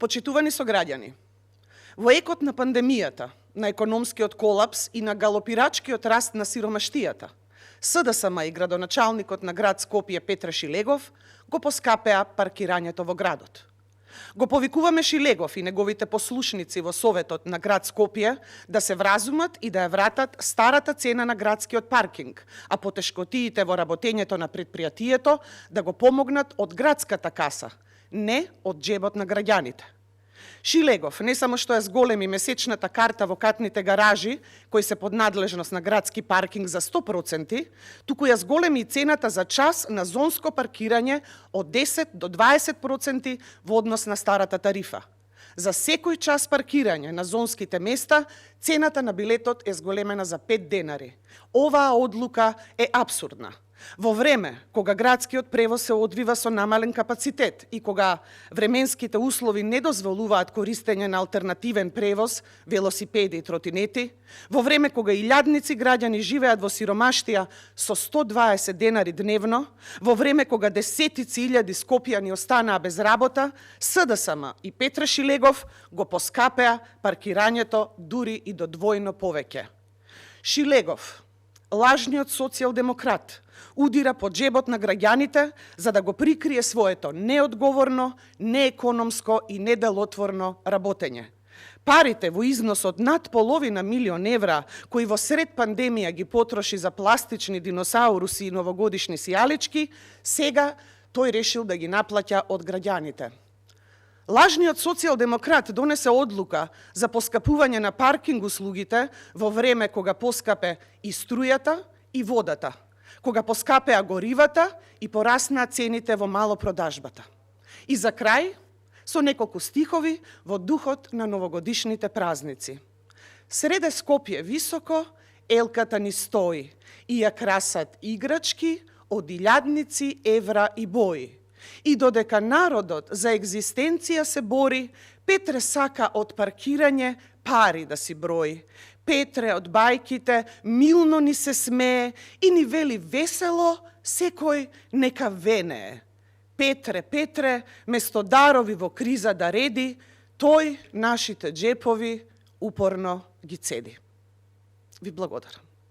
Почитувани сограѓани, во екот на пандемијата, на економскиот колапс и на галопирачкиот раст на сиромаштијата, СДСМ и градоначалникот на град Скопје Петре Шилегов го поскапеа паркирањето во градот. Го повикуваме Шилегов и неговите послушници во Советот на град Скопје да се вразумат и да ја вратат старата цена на градскиот паркинг, а потешкотиите во работењето на предпријатието да го помогнат од градската каса, не од джебот на граѓаните. Шилегов не само што ја зголеми месечната карта во катните гаражи, кои се под надлежност на градски паркинг за 100%, туку ја зголеми и цената за час на зонско паркирање од 10 до 20% во однос на старата тарифа. За секој час паркирање на зонските места, цената на билетот е зголемена за 5 денари. Оваа одлука е апсурдна. Во време кога градскиот превоз се одвива со намален капацитет и кога временските услови не дозволуваат користење на алтернативен превоз, велосипеди и тротинети, во време кога илјадници граѓани живеат во сиромаштија со 120 денари дневно, во време кога десетици илјади скопјани останаа без работа, СДСМ и Петре Шилегов го поскапеа паркирањето дури и до двојно повеќе. Шилегов, лажниот социјалдемократ, удира по джебот на граѓаните за да го прикрие своето неодговорно, неекономско и неделотворно работење. Парите во износ од над половина милион евра, кои во сред пандемија ги потроши за пластични диносауруси и новогодишни сијалички, сега тој решил да ги наплаќа од граѓаните. Лажниот социјалдемократ донесе одлука за поскапување на паркинг услугите во време кога поскапе и струјата и водата, кога поскапеа горивата и пораснаа цените во малопродажбата. И за крај, со неколку стихови во духот на новогодишните празници. Среде Скопје високо, елката ни стои и ја красат играчки од илјадници евра и бои. И додека народот за екзистенција се бори, Петре сака од паркирање пари да си брои. Петре од бајките милно ни се смее и ни вели весело, секој нека венее. Петре, Петре, место дарови во криза да реди, тој нашите джепови упорно ги цеди. Ви благодарам.